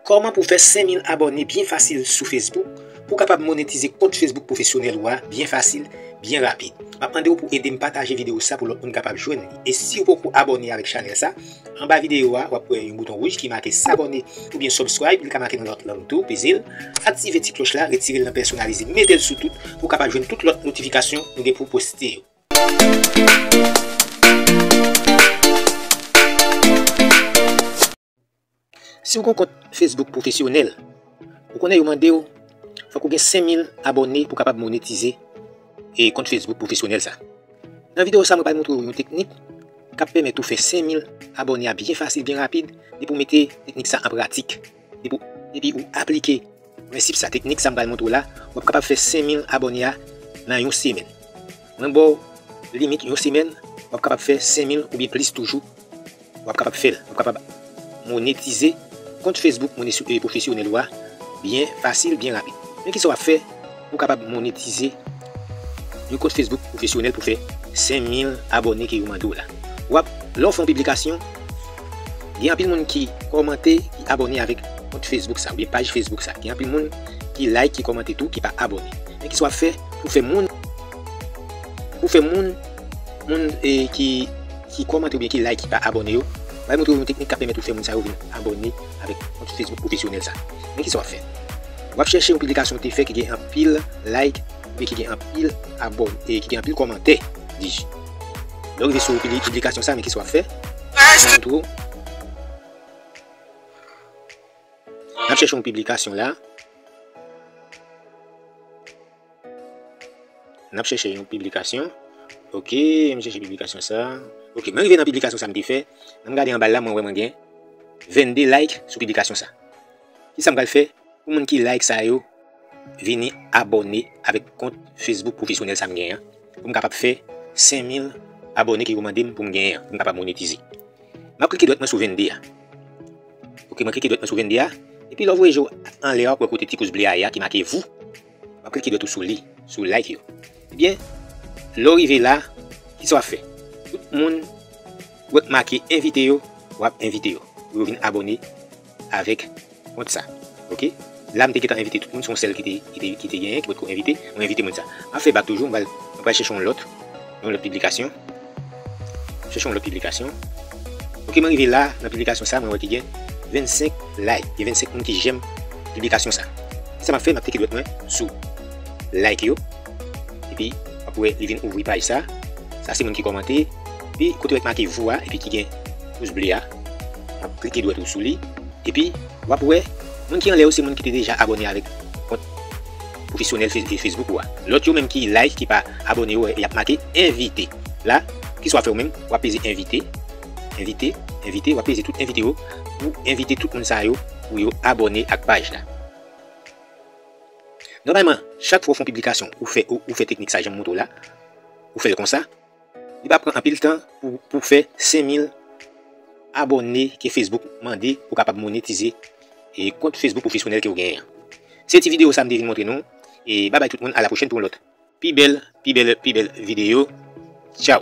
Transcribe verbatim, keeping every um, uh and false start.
Kòman pou fè senk mil abòne byen fasil sou Facebook, pou w kapab monetize kont Facebook pwofesyonèl ou a byen fasil, byen rapid. M ap mande w pou ede m pataje videyo sa pou lòt moun kapab jwenn li. E si w poko abòne avèk chanèl sa, anba videyo a, w ap wè yon bouton wouj ki make s'abonner oubyen subscribe, li ka make nan lòt lang tou, peze l, aktive ti klòch la, retire l nan pèsonalize, mete l sou tout, pou w kapab jwenn tout lòt notifikasyon nou gen pou poste yo. Si w gen yon kont Facebook pwofesyonèl, ou konnen yo mande w, fòk ou gen senk mil abòne pou w kapab monetize e kont Facebook pwofesyonèl sa. Nan videyo sa, mwen pral montre w yon teknik k ap pèmèt ou fè senk mil abòne a byen fasil, byen rapid, depi w mete teknik sa an pratik. Depi w, depi w aplike prensip sa, teknik sa m pral montre w la, w ap kapab fè senk mil abòne a nan yon semèn. Mwen ba w limit yon semèn, w ap kapab fè senk mil oubyen plis toujou. W ap kapab fè l. W ap kapab monetize kont Facebook mone-, e, pwofesyonèl ou a byen fasil, byen rapid. Men kisa w ap fè pou w kapab monetize yon kont Facebook pwofesyonèl pou fè senk mil abòne ke yo mande w la? W ap, lè w fè yon piblikasyon, gen anpil moun ki kòmante, ki abòne avèk kont Facebook sa, oubyen paj Facebook sa. Gen anpil moun ki like, ki kòmante tou, ki pa abòne. Men kisa w ap fè pou fè moun, pou fè moun, moun, e, ki, ki kòmante oubyen ki like, ki pa abòne yo, m pral montre w yon teknik k ap pèmèt ou fè moun sa yo vin abòne avèk kont Facebook pwofesyonèl sa. Men kisa w ap fè? W ap chèche yon piblikasyon w te fè ki gen anpil like, oubyen ki gen anpil abòne, e ki gen anpil kòmantè, dis. Lè w rive sou pibli-, piblikasyon sa, men kisa w ap fè? M ap montre w. N ap chèche yon piblikasyon la. N ap chèche yon piblikasyon. Ok, m chèche piblikasyon sa. Ok, mwen rive nan piblikasyon sa m te fè. Lè m gade anba l la, mwen wè mwen gen vennde like sou piblikasyon sa. Kisa m pral fè pou moun ki like sa yo vini abòne avèk kont Facebook pwofesyonèl sa m genyen an, pou m kapab fè senk mil abòne ke yo mande m pou m genyen an, pou m kapab monetize? M ap klike dwèt mwen sou vennde a. Ok, mwen klike dwèt mwen sou vennde a. Epi lè w voye je w anlè a, w ap wè kote ti kouz ble a ye a ki make vous. W ap klike dwèt ou sou li, sou like yo. Ebyen, lè w rive la, kisa w ap fè? Tout moun w wè k make envite yo, w ap envite yo pou yo vin abòne avèk kont sa. Ok? La, m te gentan envite tout moun, se yon sèl ki te, ki te, ki te genyen, ki potko envite. Mwen envite moun sa. M ap fè bak toujou, m pral, m pral chèche yon lòt, yon lòt piblikasyon. Chèche yon lòt piblikasyon. Ok, mwen rive la, nan piblikasyon sa, mwen wè ki gen vennsenk like, gen vennsenk moun ki j'aime piblikasyon sa. Kisa m ap fè? M ap teke dwèt mwen sou like yo. Epi, w ap wè, li vin ouvri paj sa. Sa se moun ki kòmante. Epi, kote w wè k make vous a, epi ki gen kouz ble a, w ap klike dwèt ou sou li. Epi, w ap wè, moun ki anlè yo se moun ki te deja abòne avèk kont pwofesyonèl Fe-, Facebook ou a. Lòt yo menm ki like, ki pa abòne yo, y ap make envite. La, kisa w ap fè ou menm? W ap peze envite, envite, envite, w ap peze tout envite yo pou envite tout moun sa yo pou yo abòne ak paj la. Nòmalman, chak fwa w fè yon piblikasyon, ou fè, ou, ou fè teknik sa jan m montre w la, ou fè l konsa, li pa pran anpil tan pou, pou fè senk mil abòne ke Facebook mande pou kapab monetize e kont Facebook pwofesyonèl ke w genyen an. Se ti videyo sa m te vin montre nou, e babay tout moun, a la pwochèn pou yon lòt pi bèl, pi bèl, pi bèl videyo. Tchaw!